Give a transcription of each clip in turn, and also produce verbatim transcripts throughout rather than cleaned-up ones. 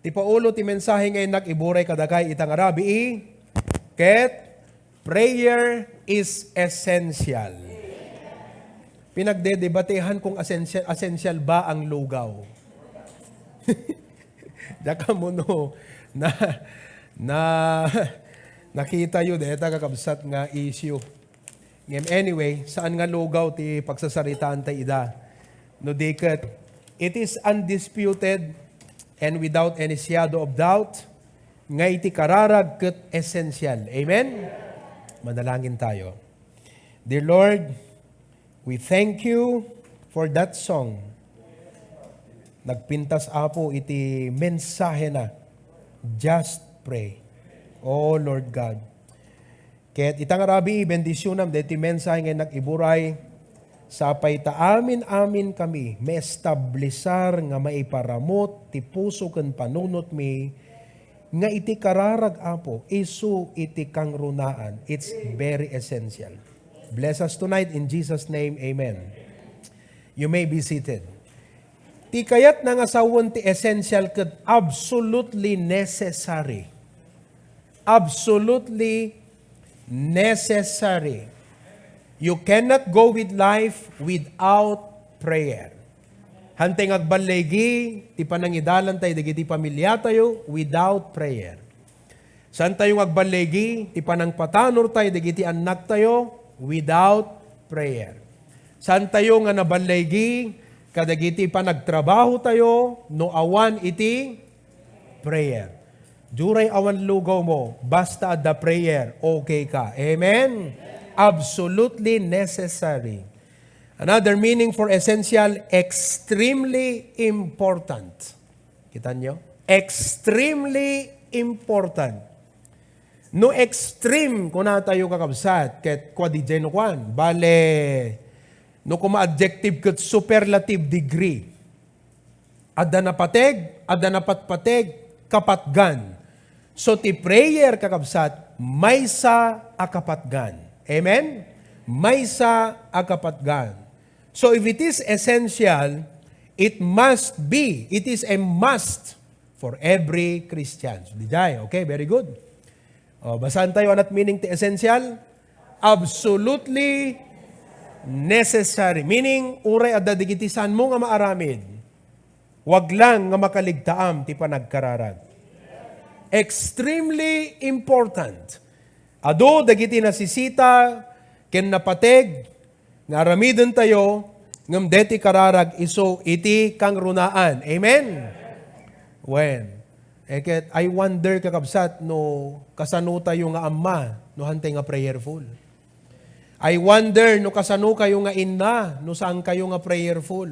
Ti paulo ti mensahe nga innak iburay kadakay ita nga rabii, ket prayer is essential. Pinagdedebatehan kung essential, essential ba ang lugaw. Diak ammo no na, na, nakitayo deta kakabsat nga issue. Ngem anyway, saan nga lugaw ti pagsasaritaan ta ida. No di ket, it is undisputed and without any shadow of doubt nga iti kararag ket essential. Amen? Manalangin tayo. Dear Lord, we thank you for that song. Nagpintas, Apo, iti mensahe na. Just pray. Oh Lord God. Ket ita nga rabii, bendisyonam deti mensahe nga innak iburay, sapay ta amin-amin kami maestablisar nga maiparamut ti puso ken panunotmi nga iti kararag, Apo, isu iti kangrunaan. It's very essential. Bless us tonight in Jesus' name. Amen. You may be seated. Ti kayatna nga sawen ti essential ket absolutely necessary. Absolutely necessary. You cannot go with life without prayer. Hantay nga agballigi ti panangidalantayo dagiti pamiliatayo without prayer. Saantayo nga agballigi ti panangpatanortayo dagiti annaktayo without prayer. Saantayo nga naballigi kadagiti panagtrabahotayo no awan iti prayer. Diay awan lugaw mo, basta adda prayer, okay ka. Amen? Absolutely necessary. Another meaning for essential, extremely important. Kita nyo? Extremely important. No extreme, kuna tayo kakabsat, ket kwa di jay no kwan. Bale, no kuma adjective ket superlative degree. Adda napateg, adda napatpateg, kapatgan. So, ti prayer, kakabsat, maysa a kapatgan. Amen? Maysa a kapatgan. So, if it is essential, it must be, it is a must for every Christian. So, di jay, okay, very good. O, basaantayo, anat meaning ti essential? Absolutely necessary. Meaning, uray adda digiti sanmo nga maaramid, wag lang nga makaligtaam ti panagkararag. Extremely important. Adu dagiti nasisita ken napateg nga aramidentayo, ngem deti kararag isu iti kangrunaan. Amen? Wen. Eh, ket, I wonder, kakabsat, no kasano tayo nga amma, no hantay nga prayerful. I wonder no kasano kayo nga inna, no saan kayo nga prayerful.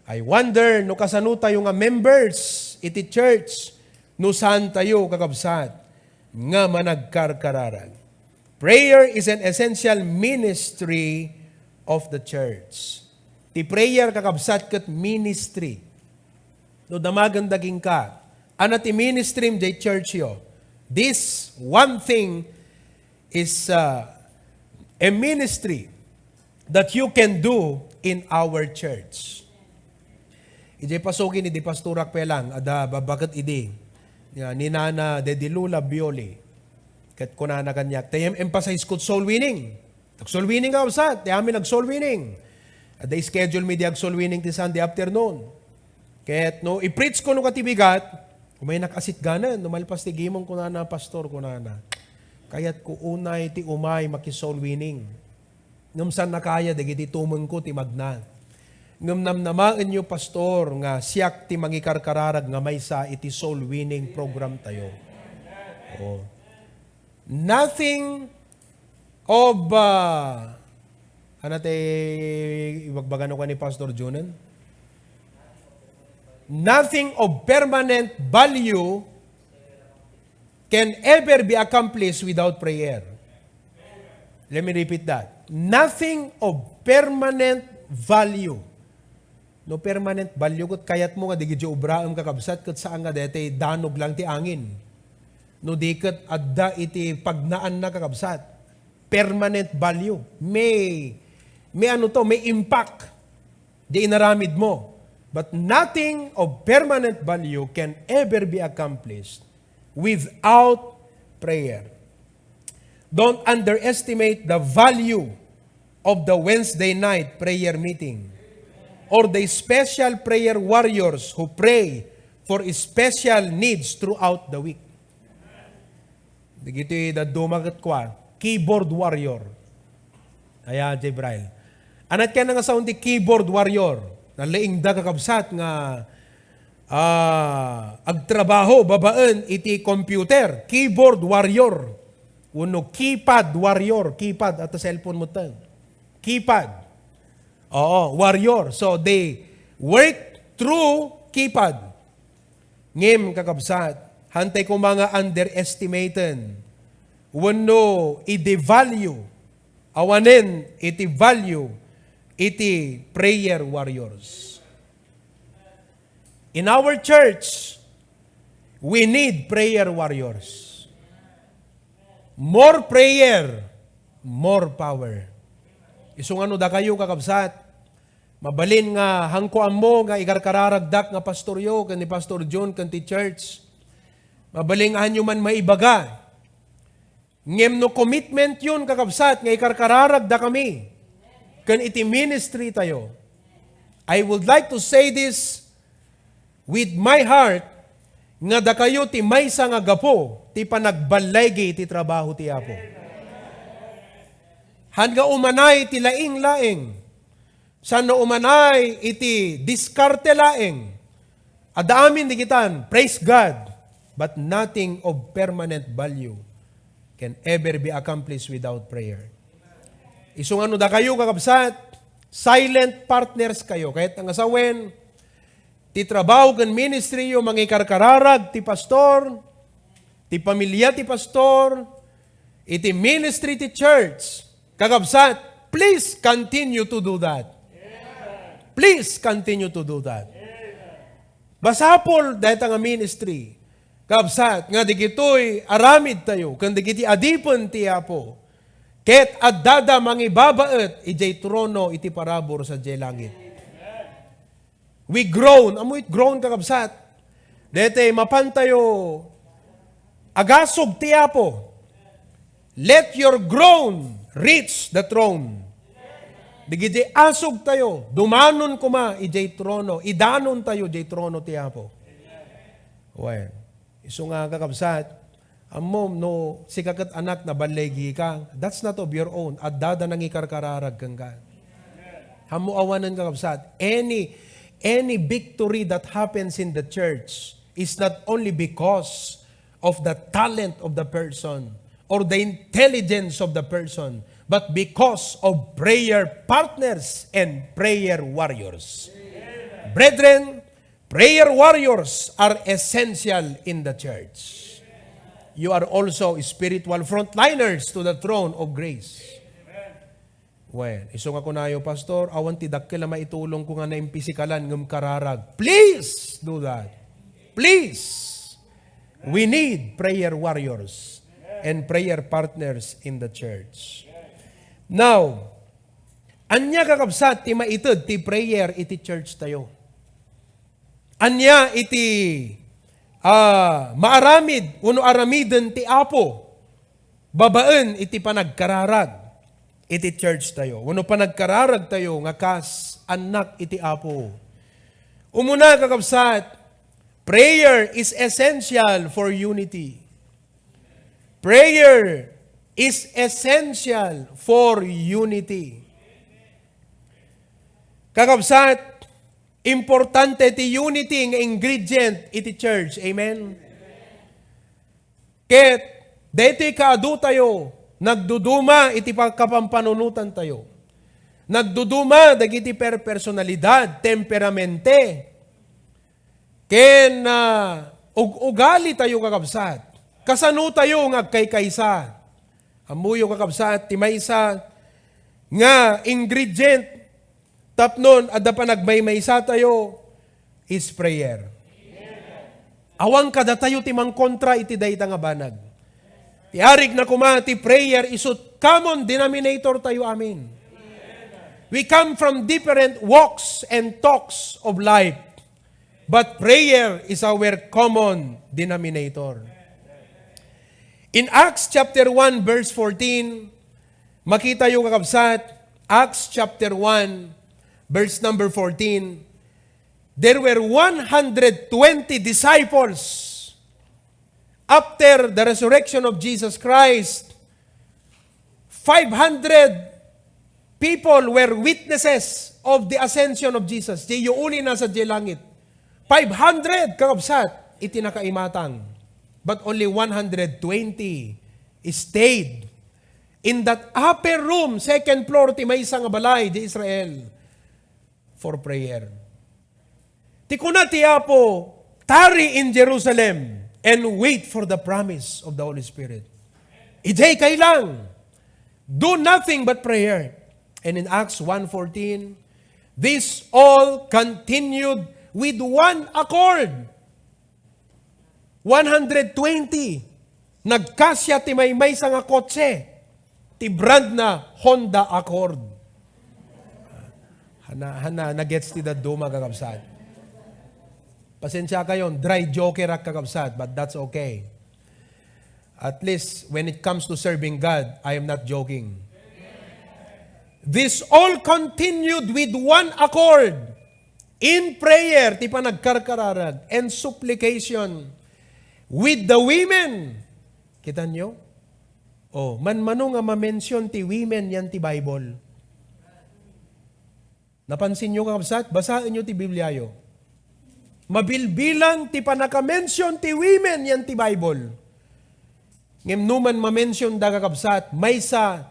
I wonder no kasano tayo nga members iti church, no saan tayo, kakabsat, nga managkarkararag. Prayer is an essential ministry of the church. Ti prayer, kakabsat, ket ministry. No damagen dagingka, ana ti ministry jay church yo. This one thing is, uh, a ministry that you can do in our church. Ijay pasuki ni di pastorak pelang, adda babaket idi, nga ni Nana Dedilula Bioli. Ket kunana kaniak, tay em-emphasize ko soul winning. Nag-soul winning ka, usat. Ti amin nag-soul winning. Adda schedule mi di ag-soul winning ti Sunday afternoon. Ket no i-preach ko no katibigat, umay nakasitganen, no malpas ti gimong kunana, "Pastor," kunana, "kayat ko unay ti umay maki-soul winning. Ngem saan a kaya dagiti tumengko ti magna. Ngem namnamaenyo, Pastor, nga siak ti mangikarkararag nga maysa iti soul winning program tayo." Oh. Nothing of, uh, ano ti ibagbagano ka ni Pastor Junan? Nothing of permanent value can ever be accomplished without prayer. Let me repeat that. Nothing of permanent value. No permanent value ket kayatmo nga dagiti obraem, kakabsat, ket saan nga daytoy danog lang ti angin. No di ket adda iti pagnaanna, kakabsat. Permanent value. May, may ano to, may impact. Di inaramidmo. But nothing of permanent value can ever be accomplished without prayer. Don't underestimate the value of the Wednesday night prayer meeting or the special prayer warriors who pray for special needs throughout the week. Dagitoy dadduma ket kua, keyboard warrior. Aya, Jibrail. Anat kaya nga sound ti keyboard warrior? Nalaingda, kakabsat, nga, ah, agtrabaho babaen iti computer. Keyboard warrior. Wenno keypad warrior. Keypad, ata cellphone mo ten. Keypad. Oo, warrior. So, they work through keypad. Ngem, kakabsat, hantay koma nga underestimaten wenno i-devalue, awanen iti value iti prayer warriors. In our church, we need prayer warriors. More prayer, more power. Isu nga no dakayo, kakabsat, mabalin nga hanko ammo nga ikarkararagdak nga pastoryo ken ni Pastor John ken ti church. Mabalin nga hanyo man maibaga. Ngem no commitment yon, kakabsat, nga ikarkararagdakami ken iti ministry tayo, I would like to say this with my heart, nga dakayo ti maysa nga gapu ti panagballigi ti trabaho ti Apo. Haan nga umanay ti laing-laing, saan nga umanay iti diskarte laeng. Adda amin digitan, praise God, but nothing of permanent value can ever be accomplished without prayer. Isu nga no dakayo, kakabsat, silent partners kayo. Kayat nga sawen, ti trabaho ken ministry yo, mangikarkararag ti pastor, ti pamilya ti pastor, iti ministry ti church. Kakabsat, please continue to do that. Please continue to do that. Masapul dayta nga ministry. Kabsat, nga digitoy aramid tayo, ken digiti adipen ti Apo, ket addada mangibabaet idiay trono iti parabur sadiay langit. We groan. Ammo it groan, kakabsat? Daytoy, mapan tayo agasug ti Apo. Let your groan reach the throne. Digiti asug tayo, dumanon koma idiay trono, idanon tayo idiay trono ti Apo. Well, isu nga, kakabsat, ammo no sika ket anak, naballigi ka, that's not of your own. Addada nangikarkararag kenka. Ammo awanen, kakabsat, any, any victory that happens in the church is not only because of the talent of the person or the intelligence of the person, but because of prayer partners and prayer warriors. Brethren, prayer warriors are essential in the church. You are also spiritual frontliners to the throne of grace. Well, isu nga kunayo, "Pastor, awan ti dakkel a maitulongko nga naimpisikalan ngem kararag." Please do that. Please. We need prayer warriors and prayer partners in the church. Now, ania, kakabsat, ti maited ti prayer iti church tayo? Ania iti, ah, maaramid wenno aramiden ti Apo babaen iti panagkararag iti church tayo wenno panagkararag tayo nga kas annak iti Apo? Umuna, kakabsat, prayer is essential for unity. Prayer is essential for unity. Kakabsat, importante ti unity nga ingredient iti church. Amen? Ket daytoy kaadu tayo, nagduduma iti pagkapampanunot tayo. Nagduduma dagiti per-, personalidad, temperamente, ken, ah, ug-ugali tayo, kakabsat. Kasano tayo nga agkaykaysa? Ammoyo, kakabsat, ti maysa nga ingredient tapnon adda panagmaymaysa tayo is prayer. Awan kadatayo ti mangkontra iti dayta nga banag. Ti arig na koma ti prayer isut common denominator tayo amin. We come from different walks and talks of life, but prayer is our common denominator. In Acts chapter one, verse fourteen, makita yo, kakabsat, Acts chapter one, verse number fourteen, there were one hundred twenty disciples. After the resurrection of Jesus Christ, five hundred people were witnesses of the ascension of Jesus. Diay uli na sadiay langit. Five hundred, kakabsat, iti nakaimatang. But only one hundred twenty stayed in that upper room, second floor ti maysa nga balay di Israel for prayer. Ti kuna ti Apo, "Tarry in Jerusalem and wait for the promise of the Holy Spirit." Idiay kailang, do nothing but prayer. And in Acts one fourteen, "This all continued with one accord." One hundred twenty. Nagkasia ti maymaysa nga kotse. Ti brand na Honda Accord. Hana, hana, nagets ti dadduma, kakabsat. Pasensya kayo, dry joker ak, kakabsat, but that's okay. At least, when it comes to serving God, I am not joking. This all continued with one accord in prayer, ti panagkarkararag, and supplication with the women. Kita nyo? Oh, manmano nga ma-mention ti women yan ti Bible. Napansin nyo, kakabsat? Basaen nyo ti Bibliayo. Mabilbilang ti panaka-mention ti women yan ti Bible. Ngem numan ma-mention da, kakabsat, maysa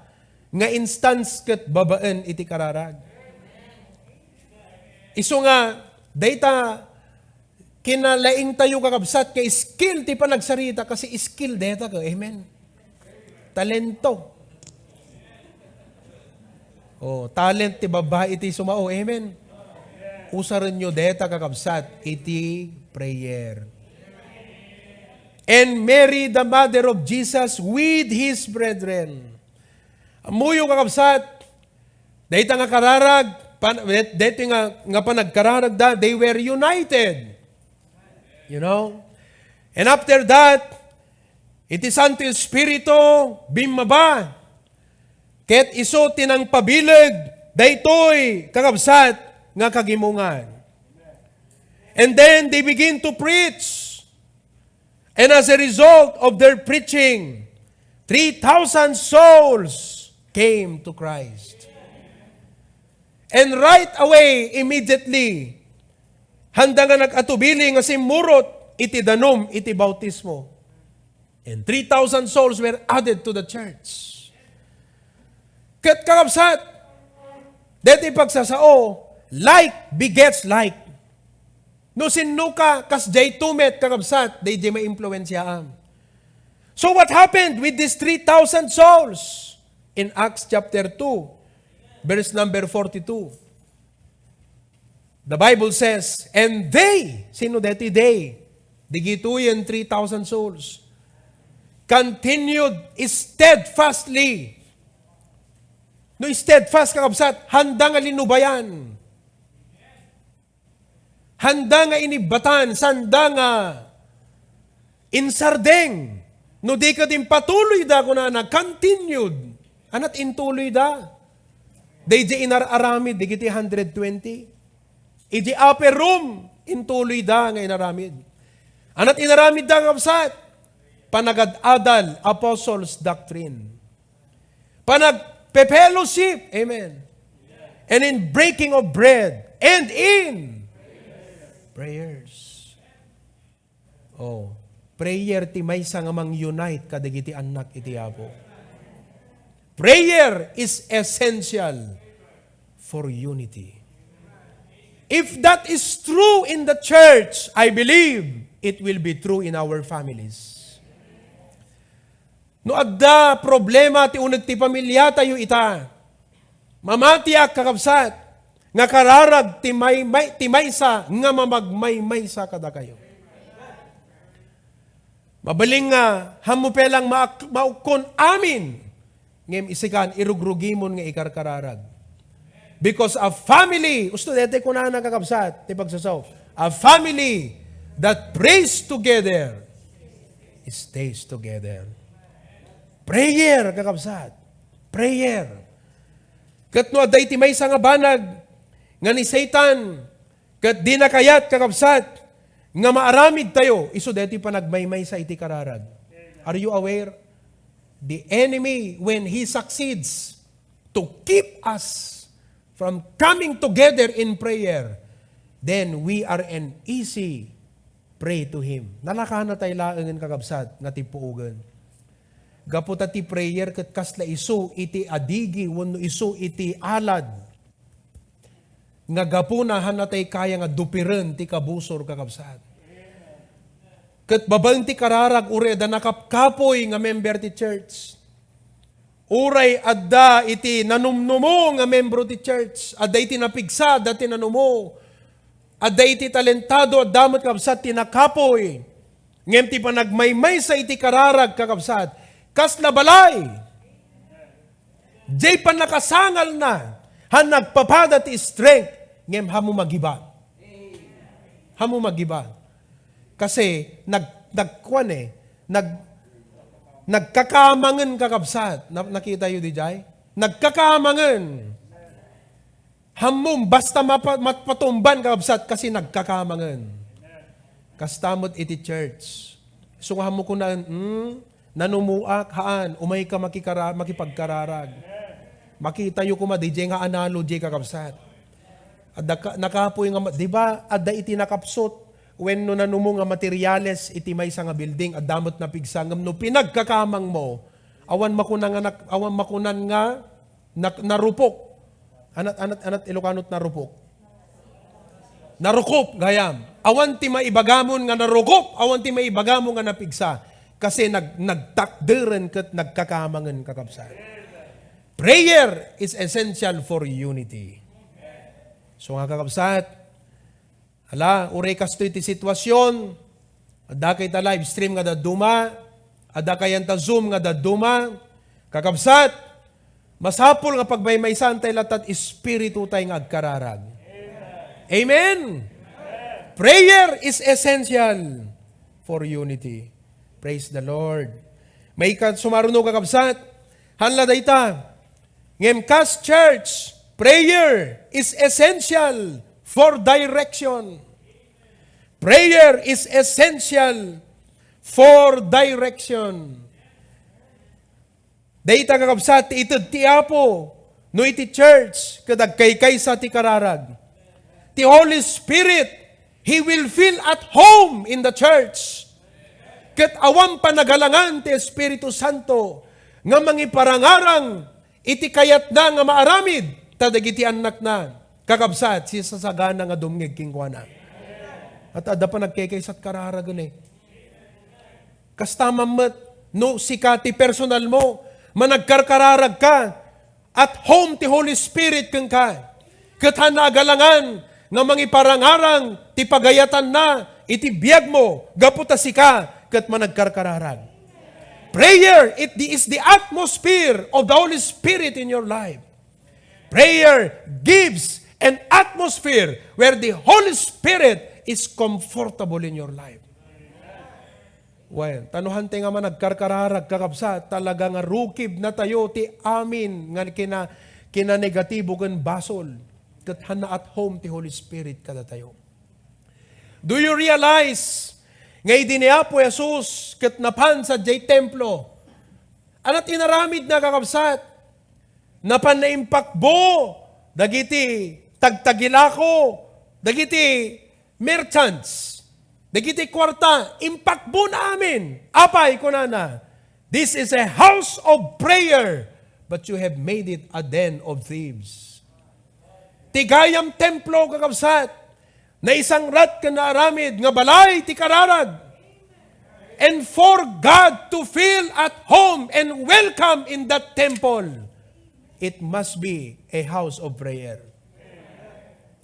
nga instance ket babaen iti kararag. Isu nga, dayta kinalaingtayo, kakabsat, nga skill ti panagsarita, kasi skill dayta ka, amen. Talento. Oh, talent ti babbai iti sumao, amen. Usarenyo dayta, kakabsat, iti prayer. And Mary, the mother of Jesus, with his brethren. Ammoyo, kakabsat, dayta nga kararag, pan-, dayta nga, nga panagkararagda, they were united. You know? And after that, iti Santo Espiritu, bimmaba. Ket isu ti nangpabileg daytoy, kakabsat, nga kagimongan. And then they begin to preach. And as a result of their preaching, three thousand souls came to Christ. And right away, immediately, handa nga nag-atubili nga simmurot iti danum iti bautismo. And three thousand souls were added to the church. Ket, kakabsat, deti pagsasao, like begets like. No sinno ka, kasdiay met, kakabsat, daydiay maimpluensiaam. So what happened with these three thousand souls? In Acts chapter two, verse number forty-two. The Bible says, "And they," sino deti they? Digitoyen three thousand souls. "Continued steadfastly." No steadfast, kakabsat, handa nga linubayan. Handa nga inibbatan, sanda nga insardeng. No di ket impatuloyda, kunana, continued. Anat intuloyda? Daydiay inar-aramid, digiti hundred twenty. Iti upper room, intuloyda nga inaramid. Anat inaramidda, kakabsat? Panagad-adal, apostles' doctrine. Panagpe-fellowship. Amen. And in breaking of bread. And in prayers. Oh, prayer ti maysa nga mang-unite kadagiti annak iti Apo. Prayer is essential for unity. If that is true in the church, I believe it will be true in our families. No adda problema ti uneg ti pamiliatayo ita, mamatiak, kakabsat, nga kararag ti may, may, ti maysa nga mamagmaymaysa kadakayo. Mabalin nga, hammo pay lang maak-, maukkon amin, ngem isikan, irugrugimon nga ikarkararag. Because a family, usto daytoy kunana, kakabsat, ti pagsasaw, a family that prays together stays together. Prayer, kakabsat. Prayer. Ket no adda iti maysa nga banag nga ni Satan, ket dina kayat, kakabsat, nga maaramid tayo, isu daytoy panagmaymaysa iti kararag. Are you aware? The enemy, when he succeeds to keep us from coming together in prayer, then we are an easy prey to him. Nalakana tay laengen, kakabsat, nga tippuogen. Gapu ta ti prayer ket kasla isu iti adigi wenno isu iti alad nga gapuna, haanna tay kaya nga dupiren ti kabusor, kakabsat. Ket babaen ti kararag, uray adda nakapkapoy nga member ti church, uray adda iti nanumnumo nga membro ti church, adda iti napigsa, adda ti nanumo, adda iti talentado, adda met, kakabsat, ti nakapoy. Ngem ti panagmaymaysa iti kararag, kakabsat, kasla balay. Diay pannakasangalna, han nagpapada ti strength, ngem haanmo magiba. Haanmo magiba. Kasi nag-, nagkuan eh, nag-, nagkakamangen, kakabsat. Na-, nakita yo diay? Nagkakamangen. Hammom, basta mapa-, mapatumban, kakabsat, kasi nagkakamangen. Kasta met iti church. So, nga hammo kunaen, "Hmm, nanumoak, haan, umayka makikara-, makipagkararag." Makita yo koma, diay nga analogy, kakabsat. Adda ka, nakapoy nga ma-, di ba, adda iti nakapsut, wenno nanumo nga materials iti maysa nga building, adda met napigsa, ngem no pinagkakamang mo, awan makuna nga nak-, awan makunan nga Nak-, narupok. Anat, anat, anat, Ilocano ti narupok? Narukop, gayam. Awan ti maibagamon nga narukop, awan ti maibagamon nga napigsa. Kasi nag-, nagtakderen ket nagkakamangen, kakabsat. Prayer is essential for unity. So nga, kakabsat, ala, uray kastoy ti situasion, adda kay ta live stream nga dadduma, adda kayan ta Zoom nga dadduma, kakabsat, masapul nga pagmaymaysaantay latta ti espiritutay nga agkararag. Amen? Prayer is essential for unity. Praise the Lord. Maikasumaruno, kakabsat, haan la dayta. Ngem kas church, prayer is essential for direction. Prayer is essential for direction. Dayta, kakabsat, ti ited ti Apo no iti church ket agkaykaysa ti kararag. Ti Holy Spirit, He will feel at home in the church. Ket awan panagalangan ti Espiritu Santo nga mangiparangarang iti kayatna nga maaramid ta dagiti annakna, kakabsat, sisasagana nga dumngeg kenkuana. At adda panagkaykaysat kararagen eh. Kasta man met, no sika ti personal mo, managkarkararag ka, at home ti Holy Spirit kenka. Ket haanna agalangan nga mangiparangarang ti pagayatanna iti biag mo gapu ta sika ket managkarkararag. Prayer, it is the atmosphere of the Holy Spirit in your life. Prayer gives an atmosphere where the Holy Spirit is comfortable in your life. Wen, ta no hantay nga managkarkararag, kakabsat, talaga nga rukibnatayo ti amin nga kina-, kinanegatibo ken basol. Ket haanna at home ti Holy Spirit kadatayo. Do you realize nga idi ni Apo Jesus ket napan sadiay templo, anat inaramidna, kakabsat? Napanna impakbo dagiti tagtagilako, dagiti merchants, dagiti kuarta, impakbona amin. Apay, kunana, "This is a house of prayer, but you have made it a den of thieves." Ti gayam templo, kakabsat, naisangrat ken naaramid nga balay ti kararag. And for God to feel at home and welcome in that temple, it must be a house of prayer.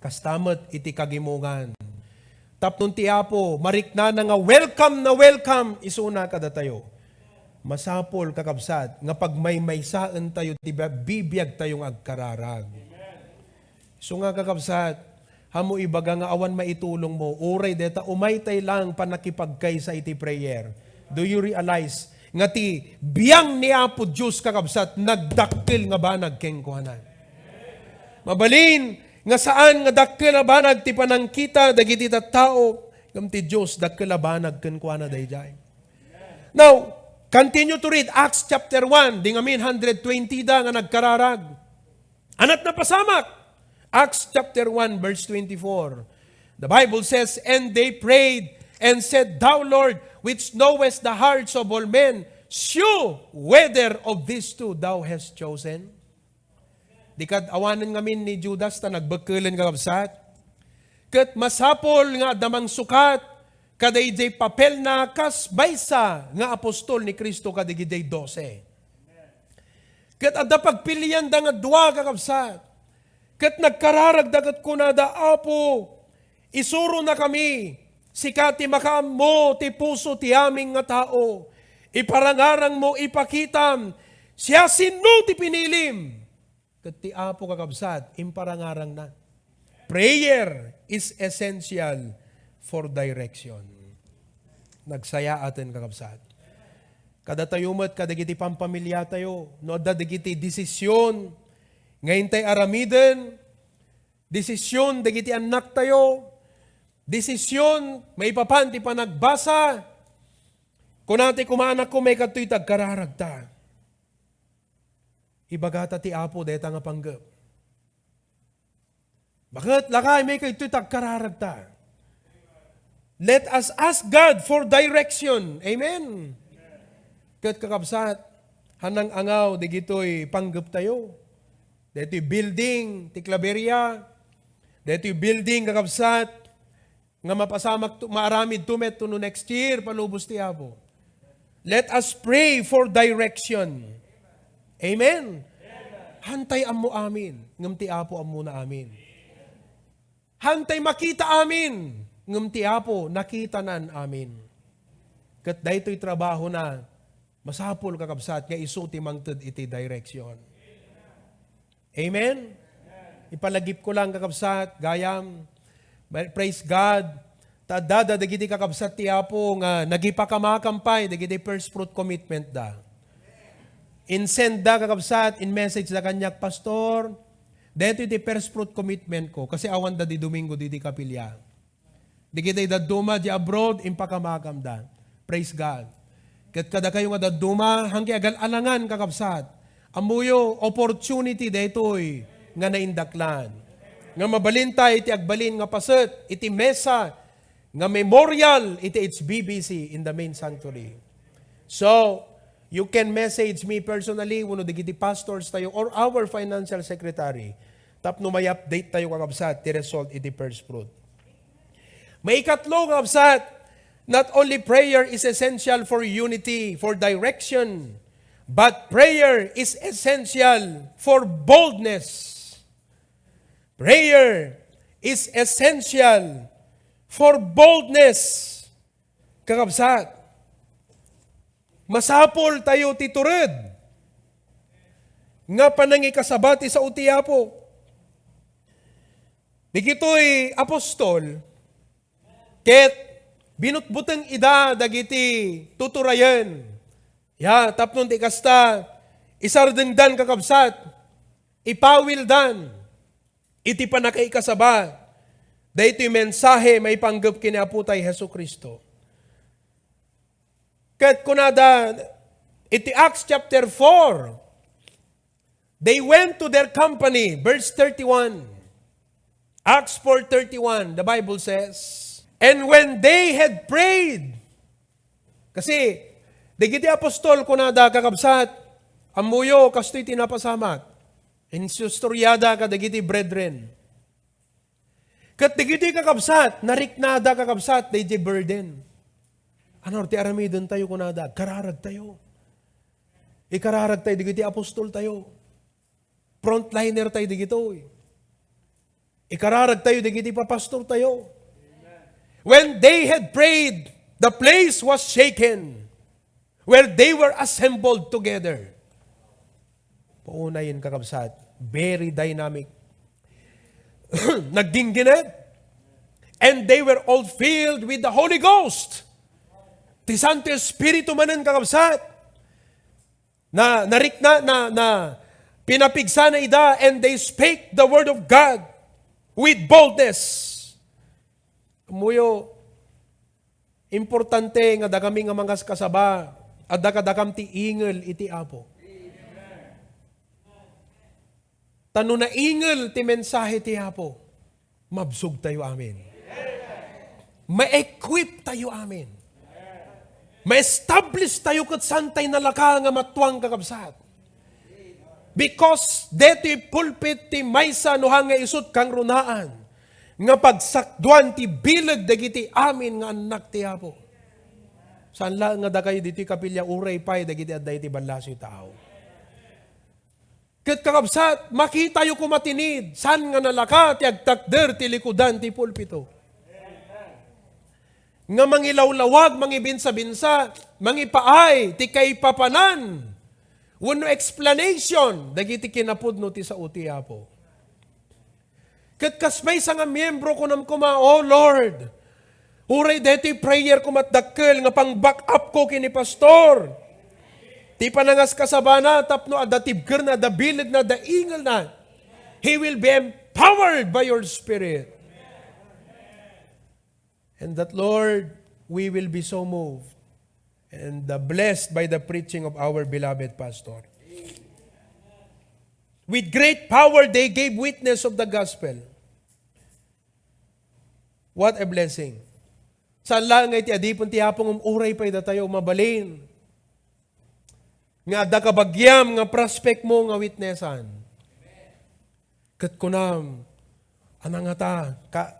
Kasta met iti kagimongan. Tapno ti Apo, mariknana nga welcome na welcome isuna kadatayo. Masapul, kakabsat, nga pagmaymaysaentayo ti ba-, bibiagtayo nga agkararag. So nga, kakabsat, ammo ibaga nga awan maitulongmo, uray deta umaytay lang pannakipagkaysa iti prayer. Do you realize nga ti biang ni Apo Dios, kakabsat, nagdakkel nga banag kenkuana? Mabalin nga saan nga dakkel a banag ti panangkita dagiti tattao, ngem ti Dios dakkel a banag kenkuana daydiay. Now, continue to read Acts chapter one, di ngamin hundred twenty da nga nagkararag. Ania ti napasamak? Acts chapter one, verse twenty-four. The Bible says, "And they prayed and said, 'Thou Lord, which knowest the hearts of all men, shew whether of these two thou hast chosen.'" Di kad-awanen ngamin ni Judas ta nagbekkelen, kakabsat. Ket masapul nga adda mangsukat kadaydiay papelna kas maysa nga apostol ni Cristo kadagiti dose. Ket adda pagpilianda nga dua, kakabsat. Ket nagkararagda ket kunada, "Apo, isuronakami. Sika ti makaammo ti puso ti amin nga tao. Iparangarangmo, ipakitam siasino ti pinilim." Ket ti Apo, kakabsat, imparangarangna. Prayer is essential for direction. Nagsayaaten, kakabsat. Kadatayo met, kadagiti pampamiliatayo, no adda dagiti desisyon nga intay aramiden, desisyon dagiti annaktayo, desisyon maipapan ti panagbasa, kuna ti kumaanakko, maikadtoy ti agkararagta. Ibagata ti Apo dayta nga panggep. Baket lakay, maikadtoy ti agkararagta. Let us ask God for direction. Amen. Ket, kakabsat, hanang angaw dagitoy panggeptayo. Daytoy building ti Claveria. Daytoy building, kakabsat, nga mapasamak to, maaramid to met no next year, palubos ti Apo. Let us pray for direction. Amen. Hantay ammo amin, ngem ti Apo ammona amin. Hantay makita amin, ngem ti Apo nakitanan amin. Ket daytoy trabahona, masapul, kakabsat, nga isu ti mangted iti direction. Amen? Ipalagipko lang, kakabsat, gayam. Praise God. Ta addada dagiti kakabsat ti Apo nga nagipakamakam pay dagiti first fruit commitment da. Insend da, kakabsat, in-message da kaniak, "Pastor, daytoy ti first fruit commitment ko," kasi awan da di Domingo didi kapilya. Dagiti dadduma di abroad, impakamakamda. Praise God. Ket kadakayo nga dadduma, hangki agal-alangan, kakabsat. Ammoyo, opportunity daytoy nga naindaklan. Nga mabalinta iti agbalin nga paset, iti mesa nga memorial iti H B B C in the main sanctuary. So, you can message me personally, wenno dagiti pastors tayo or our financial secretary, tapno may update tayo, kakabsat, ti result iti first fruit. Maikatlo, kakabsat, not only prayer is essential for unity, for direction, but prayer is essential for boldness. Prayer is essential for boldness. Kakabsat, masapul tayo ti tured nga panangikasaba ti sao ti Apo. Dagitoy apostol, ket binutbuteng ida dagiti tuturayen. Ya, tapno ti kasta, isardengdan, kakabsat, ipawildan iti pannakaikasaba daytoy mensahe maipanggep ken ni Apo tay Jesu-Cristo. Ket kunada iti Acts chapter four, they went to their company, verse thirty-one. Acts four thirty-one, the Bible says, "And when they had prayed," kasi dagiti apostol, kunada, kakabsat, ammoyo, kastoy ti napasamak. Insustoryada kadagiti brethren. Ket dagiti kakabsat, nariknada, kakabsat, daydi burden. Ano ti aramiden tayo, kunada? Kararag tayo. Ikararag tayo dagiti apostol tayo. Frontliner tayo dagitoy. Ikararag tayo dagiti papastor tayo. When they had prayed, the place was shaken where they were assembled together. Paunayen, kakabsat, very dynamic. nagdinggined, and they were all filled with the Holy Ghost. Ti Santo Espiritu manen, kakabsat. Na, narikna, na, na, pinapigsana ida, and they spake the word of God with boldness. Ammoyo, importante nga dakami nga mangaskasaba, adda kadakam ti ingel iti Apo. Ta no naingel ti mensahe ti Apo, mabsog tayo amin. Ma-equip tayo amin. Ma-establish tayo ket saan tay nalaka nga matuang, kakabsat. Because detoy pulpit ti maysa no haan nga isut' kangrunaan nga pagsakduan ti bileg dagiti amin nga annak ti Apo. Saan laeng nga dakayo ditoy kapilya, uray pay dagiti adda iti ballasiw tao. Ket kakabsat, makitayo koma ti need, saan nga nalaka ti agtakder ti likudan ti pulpito. Nga mangilawlawag, mangibinsabinsa, mangipaay ti kaipapanan wenno explanation dagiti kinapudno ti sao ti Apo. Ket kas maysa nga miembro, kunam koma, "Oh Lord, uray daytoy prayer ko met dakkel nga pang-back up ko ken ni Pastor. Ti panangaskasabana tapno adda tibkerna, adda bilegna, adda ingelna. He will be empowered by your Spirit." And that, Lord, we will be so moved and, uh, blessed by the preaching of our beloved pastor. With great power, they gave witness of the gospel. What a blessing. Saan laeng nga iti adipen ti Apo ngem uray pay datayo mabalin nga adda kabagiam nga prospect mo nga witnessan. Ket kunam, "Ana ngata, ka-,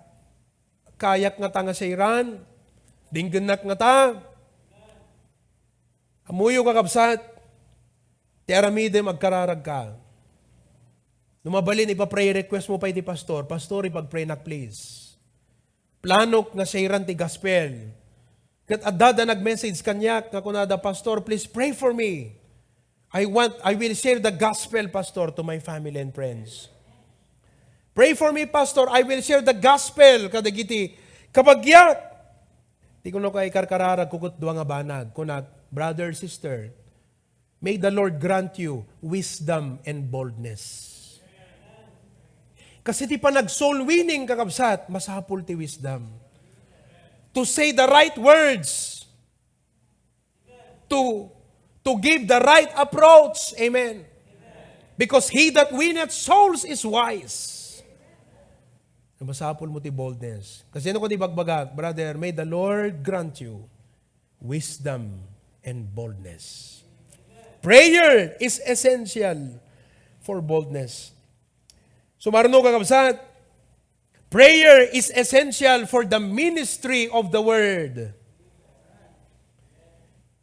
kayak ngata nga sairan? Dinggennak ngata?" Ammoyo, kakabsat, ti aramidem, agkararagka. No mabalin, ipa-prayer request mo pay ti pastor, "Pastor, ipag-praynak, please. Planok nga sairan ti gospel." Ket adda da nag-message kaniak nga kunada, "Pastor, please pray for me. I want, I will share the gospel, Pastor, to my family and friends. Pray for me, Pastor. I will share the gospel kadagiti kabagiak." Ti kunak, ikarkararagko ket dua nga banag. Kunak, "Brother, sister, may the Lord grant you wisdom and boldness." Kasi ti panag-soul winning, kakabsat, masapul ti wisdom. To say the right words. To, to give the right approach. Amen. Because he that winneth souls is wise. Masapul mo ti boldness. Kasi ano ko di bagbaga, "Brother, may the Lord grant you wisdom and boldness." Prayer is essential for boldness. So, marno, kakabsat, prayer is essential for the ministry of the word.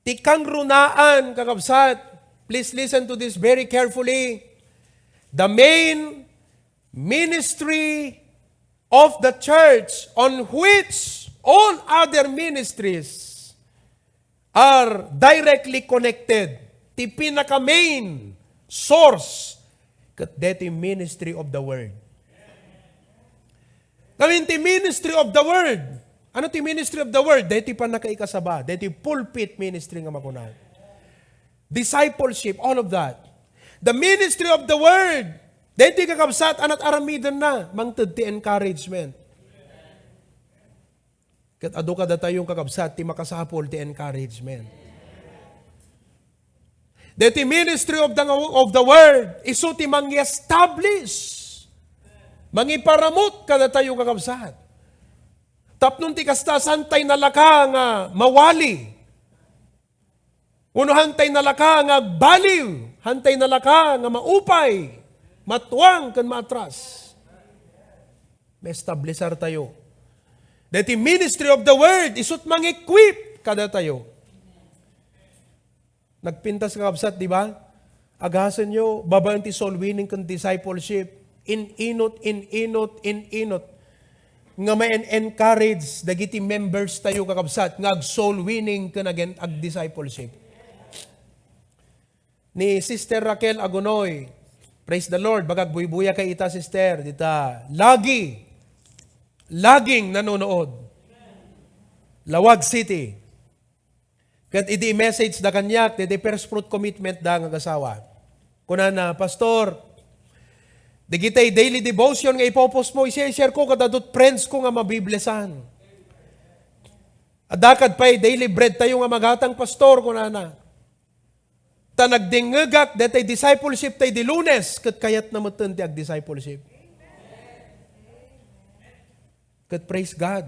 Ti kangrunaan, kakabsat, please listen to this very carefully. The main ministry of the church on which all other ministries are directly connected. Ti pinaka-main source ket daytoy ministry of the word. Ngamin ti ministry of the word. Ano ti ministry of the word? Daytoy pannakaikasaba, daytoy pulpit ministry nga makuna. Discipleship, all of that. The ministry of the word. Daytoy, kakabsat, anat aramidenna, mangted ti encouragement. Ket adu kadatayo, kakabsat, ti makasapul ti encouragement. Daytoy ministry of the, of the word, isu ti mangi-establish, mangiparamut kadatayo, kakabsat. Tapno ti kasta, saan tay nalaka nga mawali. Wenno hantay nalaka nga agbaliw, hantay nalaka nga maupay, matuang ken maatras. Maestablisar tayo. Daytoy ministry of the word, isut' mangi-equip kadatayo. Nagpintas nga kabsat, di ba? Agasenyo, babaen ti soul winning ken discipleship, in-inut, in-inut, in-inut nga ma-encourage dagiti members tayo, kakabsat, nga ag-soul winning ken agen-, ag-discipleship. Ni Sister Raquel Agunoy, Praise the Lord. Baga agbuybuya kay ita, sister. Dita, lagi, laging nanonood. Laoag City. Ket idi message da kaniak, daydi first fruit commitment da nga agasawa. Kunana, "Pastor, dagiti daily devotion nga ipopost mo, isi-share ko kadagiti friends ko nga mabiblessan." "Adda kadi pay daily bread tayo nga magatang, Pastor," kunana. "Ta nagdengngegak daytay discipleship tay idi Lunes, ket kayatna metten ti agdiscipleship." Ket praise God.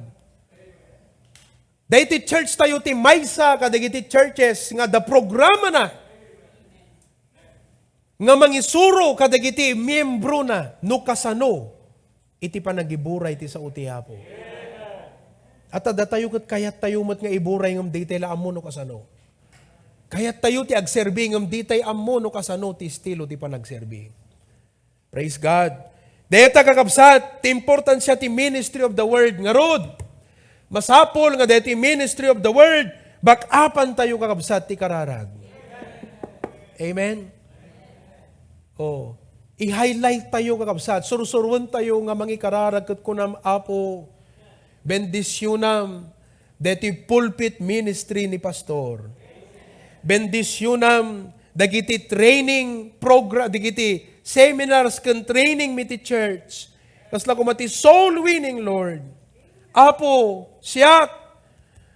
Daytoy church tayo ti maysa kadagiti churches nga adda programana nga mangisuro kadagiti miembrona no kasano iti panagiburay ti sao ti Apo. At adda tayo ket kayat tayo met nga iburay ngem ditay la ammo no kasano. Kayat tayo ti agserbi ngem ditay ammo no kasano ti estilo ti panagserbi. Praise God. Dayta, kakabsat, ti importansya ti ministry of the word. Ngarud, masapul nga daytoy ministry of the word, back-upan tayo, kakabsat, ti kararag. Amen? Oh. I-highlight tayo, kakabsat. Sursuruen tayo nga mangikararag ket kunam, "Apo, bendisyonam daytoy pulpit ministry ni Pastor. Bendisyonam dagiti training program, dagiti seminars ken training mi ti church. Kasla koma ti soul winning, Lord. Apo, siak,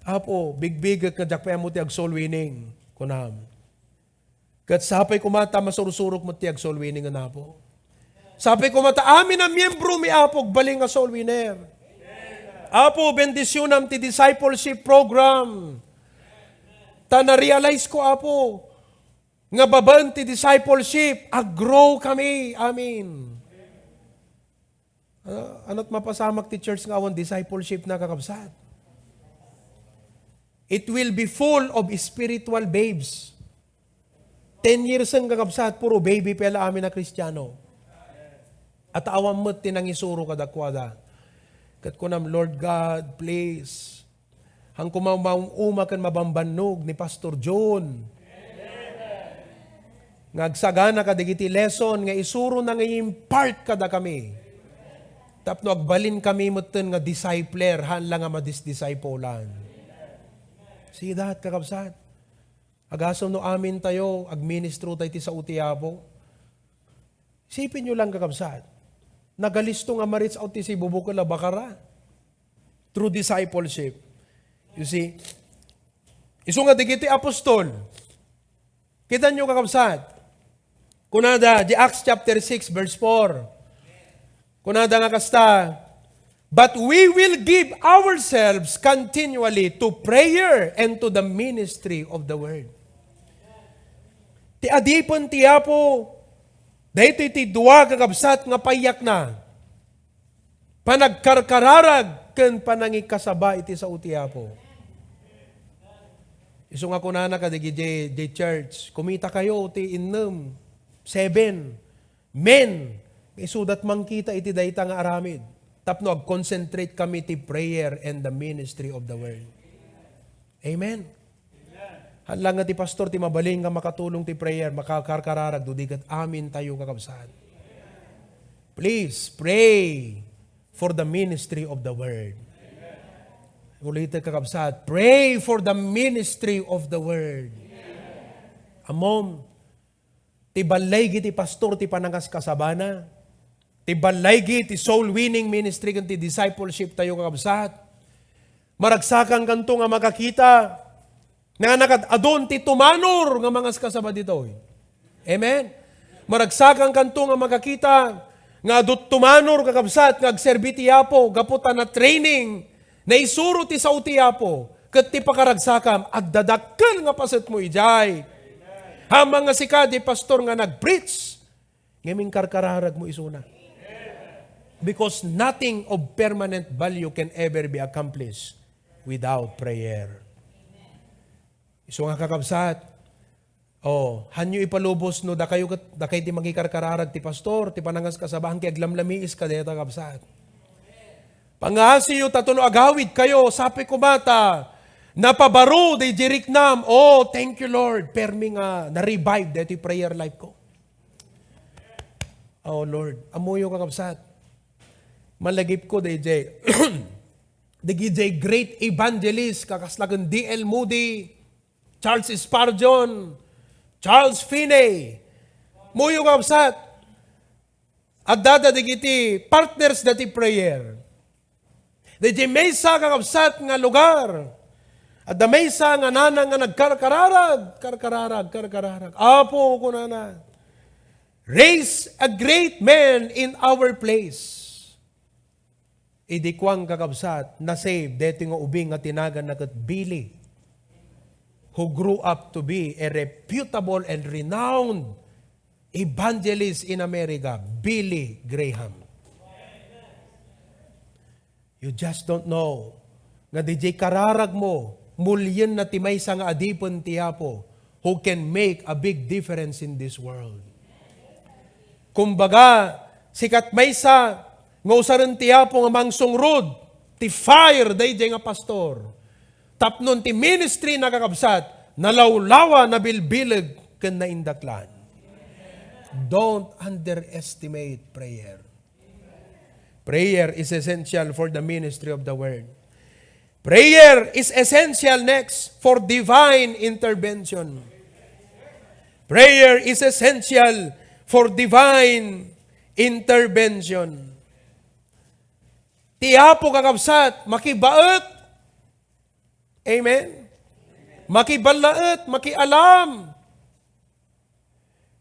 Apo, bigbigek nga diak pay ammo ti ag-soul winning," kunam. Ket sapay koma ta masursurok met ti ag-soul winning, Apo. Sapay koma ta amin a miembro mi, Apo, agbalin nga soul winner. Apo, bendisyonam ti discipleship program. Ta na-realize ko, Apo, nga babaen ti discipleship, ag-grow kami. Amen. Ah, anat mapasamak ti church nga awan discipleship na, kakabsat? It will be full of spiritual babes. Ten years en, kakabsat, puro baby pay la amin a Kristiano. At awan met ti nangisuro kadakuada. Ket kunam, "Lord God, please, han koma maum-uma ken mabambannog ni Pastor John nga agsagana kadagiti lesson nga isurona nga i-impart kadakami. Tapno agbalin kami metten nga discipler, han la nga madisdiscipolan." See that, kakabsat? Agasem no amin tayo, agministro tayo ti sao ti Apo. Isipin nyo lang, kakabsat. Nagalisto nga ma-reach out ti sibubukel a bakara through discipleship. You see? Isu nga dagiti apostol. Kita nyo, kakabsat. Kunada, di Acts chapter six, verse four. Kunada nga kasta, "But we will give ourselves continually to prayer and to the ministry of the word." Ti adipen ti Apo, daytoy ti dua, kakabsat, nga payakna. Panagkarkararag ken panangikasaba iti sao ti Apo. Isu nga kunana kadagiti, di church, "Kumita kayo ti innem, seven men, nga isudat mangkita iti dayta nga aramid, tapno ag-concentrate kami ti prayer and the ministry of the word." Amen. Hala nga ti pastor ti mabalin nga makatulong ti prayer, makakarkararag, no di ket amin tayo, kakabsat. Please pray for the ministry of the word. Ulitek, kakabsat, pray for the ministry of the word. Ammom, ti balay iti pastor ti panangaskasabana. Ti balay iti soul winning ministry ken ti discipleship tayo, kakabsat. Maragsakankanto nga makakita nga nagad-adun ti tumanor nga mangaskasaba ditoy. Amen? Maragsakankanto nga makakita nga adu tumanor, kakabsat, nga agserbi ti Apo gapu ta na-training, naisuro ti sao ti Apo, ket ti pakaragsakam, agdadakkel nga pasetmo idiay. Amangan sika, di pastor nga nag-preach, ngem inkarkararag mo isuna. Because nothing of permanent value can ever be accomplished without prayer. Isu nga, kakabsat, oh, hanyo ipalubos no dakayo ket, dakay ti mangikarkararag ti pastor, ti panangaskasaba, ket aglamlamiis kadayta, kabsat. Pangngasiyo, ta no agawid kayo, sapay koma ta napabaro daydi riknam. Oh, thank you, Lord. Permi nga na-revive daytoy prayer life ko. Oh Lord, ammoyo, kakabsat. Malagipko dayjay, dagijay great evangelist, kakasla ken D L Moody, Charles Spurgeon, Charles Finney. Ammoyo, kakabsat. Addada dagiti partners dati prayer. Dayjay maysa, kakabsat, nga lugar, adda maysa nga nanang nga nagkarkararag, karkararag, karkararag. "Apo," kunana, "raise a great man in our place." Idi kuan, kakabsat, nasave daytoy nga ubing nga tinaganna ket Billy, who grew up to be a reputable and renowned evangelist in America, Billy Graham. You just don't know nga dayjay kararagmo, mulienna ti maysa nga adipen ti Apo who can make a big difference in this world. Kumbaga, sika ti maysa nga usaren ti Apo nga mangsungrod ti fire dayjay nga pastor. Tapno ti ministry na, kakabsat, nalawlawa, nabilbileg, ken naindaklan. Don't underestimate prayer. Prayer is essential for the ministry of the word. Prayer is essential next for divine intervention. Prayer is essential for divine intervention. Ti Apo, kakabsat, makibaet. Amen? Makiballaet, makialam.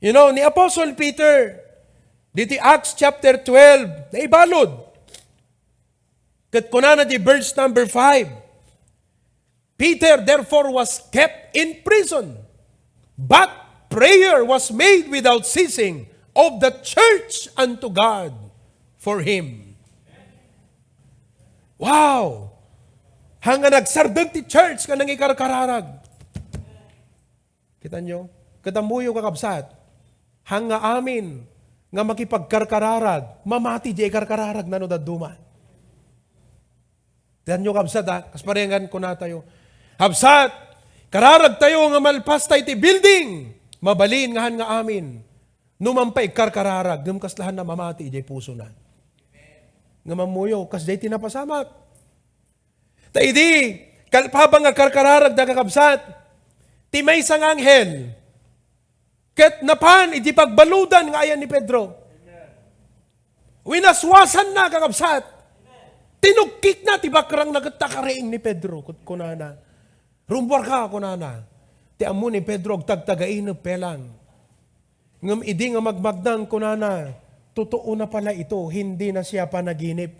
You know, ni Apostle Peter, diti Acts chapter twelve, naibalud. Ket kunana di verse number five, "Peter therefore was kept in prison, but prayer was made without ceasing of the church unto God for him." Wow! Haan nga nagsardeng ti church nga nangikarkararag. Kitanyo? Ket ammoyo, kakabsat, haan nga amin nga makipagkarkararag, mamati diay karkararagna no dadduma. Kitanyo, kabsat, ha? Kas parehangan kunatayo, "Kabsat, kararagtayo nga malpas tay ti building." Mabalin nga haan nga amin no man pay agkarkararag, ngem kasla haan nga mamati idiay pusona. Ngem ammoyo, kasdiay ti napasamak. Ta idi kalpapan nga karkararagda, kakabsat, ti maysa nga anghel ket napan iti pagbaludan nga ayan ni Pedro. Winaswasanna, kakabsat. Tinukkikna ti bakrangna ket nakariing ni Pedro ket kunana, "Rummuarka," kunana. Ti ammo ni Pedro, agtagtagainep pelang. Ngem idi nga magmagdang, kunana, "Totoo na pala ito, hindi na siya panaginip."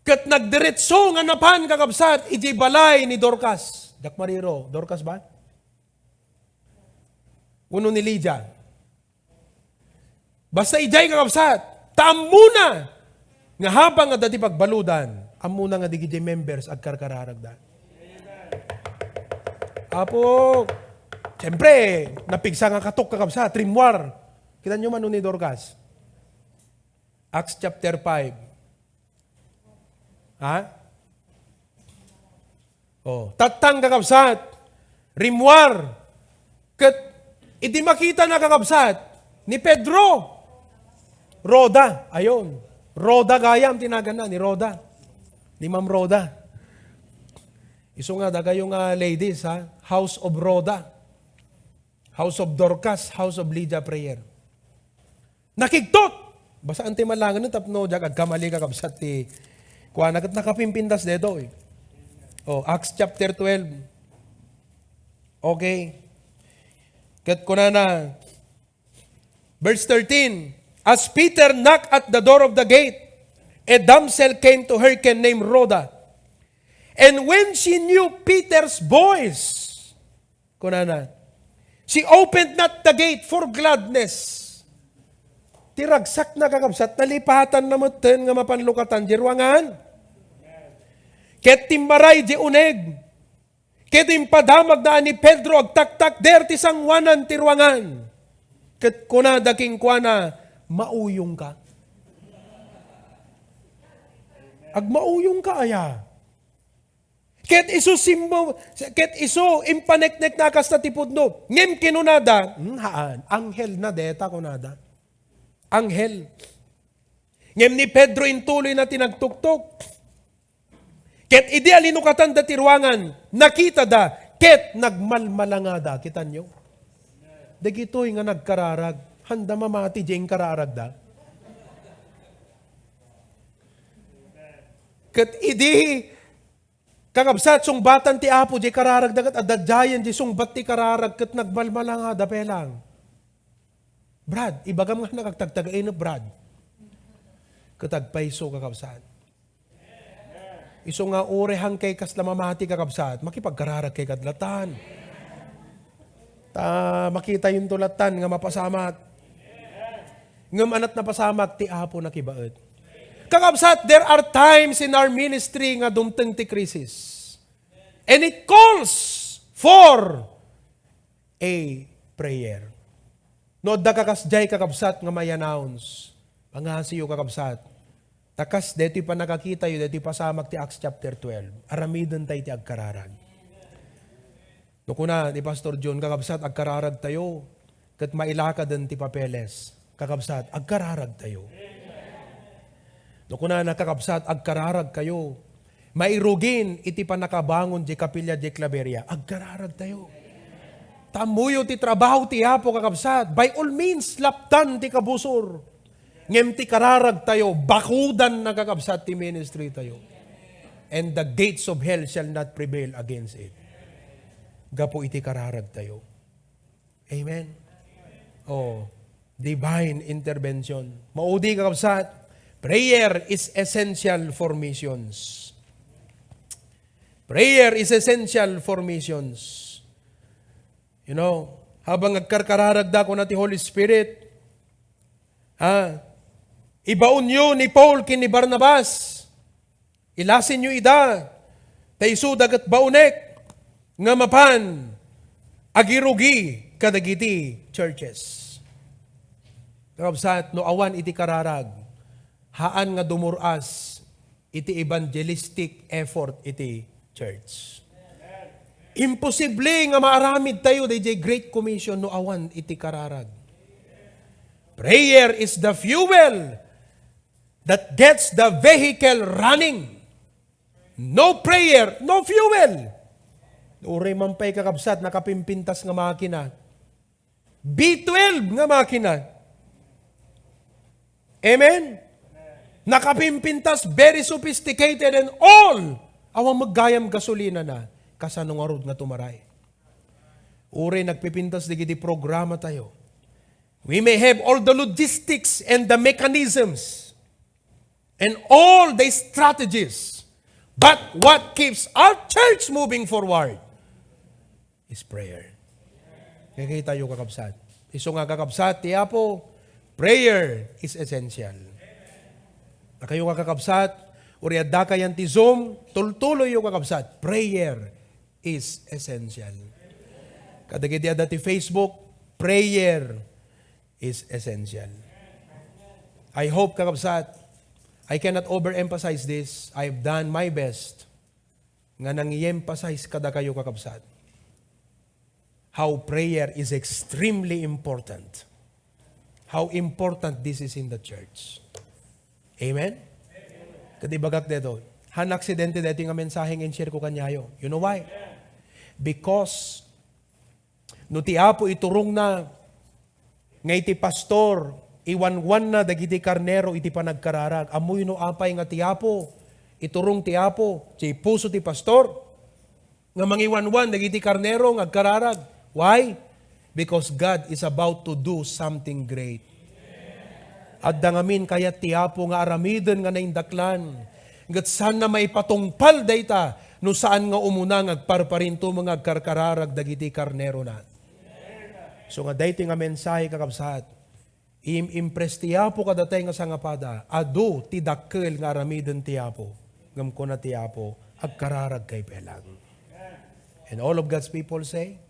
Ket nagdiretso nga napan, kakabsat, idiay balay ni Dorcas. Diak mariro, Dorcas ba? Wenno ni Lydia. Basta idiay, kakabsat, ta ammona nga habang adda ti pagbaludan, ammona nga dagidiay members agkarkararagda. Apo, siyempre, napigsa nga katok, kakabsat, rimmuar. Kitanyo man ni Dorcas. Acts chapter five. Ha? Oh, tattang, kakabsat, rimmuar. Ket idi makitana, kakabsat, ni Pedro, Rhoda, ayon. Rhoda gayam ti naganna, ni Rhoda. Ni Ma'am Rhoda. Isu nga, dakayo nga ladies, ha? House of Rhoda. House of Dorcas, House of Lydia prayer. Nakigtot! Basaan ti malangen tapno diak agkamali, kakabsat, ti kuana ket nakapimpintas daytoy. Oh, Acts chapter twelve. Okay. Ket kunana, verse thirteen, "As Peter knocked at the door of the gate, a damsel came to hearken named Rhoda. And when she knew Peter's voice," kunana, "she opened not the gate for gladness." Ti ragsakna, kakabsat, nalipatanna metten nga mapan lukatan di ruangan. Ket timmaray di uneg. Ket impadamagna a ni Pedro agtaktakder ti sangoanan ti ruangan. Ket kunada kenkuana, "Mauyongka." Agmauyongka aya? Ket isu simmo-, ket isu impaneknekna a kasta ti pudno. Ngem kinunada, "Hmm, haan, anghelna deta," kunada. anghel. Ngem ni Pedro intuloyna ti nagtuktok. Ket idi alinukatanda ti ruangan, nakitada ket nagmalmalangada. Kitanyo? Dagitoy nga nagkararag, haanda mamati diay inkararagda. Ket idi, kakabsat, sungbatan ti Apo diay kararagda, ket adda diayen diay sungbat ti kararag, ket nagmalmalangada pay lang. Brad, ibagam nga nagtagtagainep, Brad. Ket agpayso, kakabsat. Isu nga uray hankay kasla mamati, kakabsat, makipagkararagkay kad latan. Ta makitayonto latan nga mapasamak. Ngem anat napasamak ti Apo nakibaet. Kakabsat, there are times in our ministry nga dumteng ti krisis. And it calls for a prayer. No adda ka kasdiay, kakabsat, nga may announce, pangasiyo, kakabsat. Ta kas daytoy pannakakitayo, daytoy pasamak ti Acts chapter twelve. Aramiden tayo ti agkararag. No kuna ni Pastor John, kakabsat, agkararag tayo, ket mailakaden ti papeles. Kakabsat, agkararag tayo. No kunana, kakabsat, agkararag kayo. Mairugin iti pannakabangon diay kapilya diay Claveria. Agkararag tayo. Ta ammoyo ti trabaho ti Apo, kakabsat. By all means, lapdan ti kabusor. Ngem ti kararag tayo, bakudan na, kakabsat, ti ministry tayo. And the gates of hell shall not prevail against it. Gapu iti kararag tayo. Amen? Oh, divine intervention. Maudi, kakabsat, prayer is essential for missions. Prayer is essential for missions. You know, habang agkarkararagda, kuna ti Holy Spirit, ah, ibaonyo ni Paul ken ni Barnabas. Ilasinyo ida, ta isuda ket baonek nga mapan agirugi kadagiti churches. Kakabsat, no awan iti kararag, haan nga dumur-as iti evangelistic effort iti church. Imposible nga maaramid tayo daydiay Great Commission no awan iti kararag. Prayer is the fuel that gets the vehicle running. No prayer, no fuel. Uray man pay, kakabsat, nakapimpintas nga makina. B twelve nga makina. Amen? Nakapimpintas, very sophisticated and all. Awan met gayam gasolina na. Kasano ngarud nga tumaray? Uray nagpipintas dagiti programa tayo. We may have all the logistics and the mechanisms and all the strategies. But what keeps our church moving forward is prayer. Kaya tayo, kakabsat. Isu nga, kakabsat, ti Apo, prayer is essential. Kayo nga, kakabsat, uray adda kayan ti Zoom, tultuloyyo, kakabsat. Prayer is essential. Kadagiti adda ti Facebook, prayer is essential. I hope, kakabsat, I cannot overemphasize this. I've done my best nga nangi-emphasize kadakayo, kakabsat, how prayer is extremely important. How important this is in the church. Amen? Ket ibagak daytoy, han aksidente daytoy nga mensahe nga in-share ko kaniayo. You know why? Because no ti Apo iturongna nga iti pastor, iwanwanna dagiti karnero iti panagkararag. Ammoyo no apay nga ti Apo, iturong ti Apo, ti puso ti pastor, nga mangiwanwan dagiti karnero nga agkararag. Why? Because God is about to do something great. Adda ngamin kayat ti Apo nga aramiden nga naindaklan, ket saanna maipatungpal dayta no saan nga umuna nga agparparinto nga agkarkararag dagiti karnerona. So nga daytoy nga mensahe, kakabsat, im-impress ti Apo kadatay nga sangapada, adu ti dakkel nga aramiden ti Apo. Ngem kuna ti Apo, agkararagkay pay lang. And all of God's people say,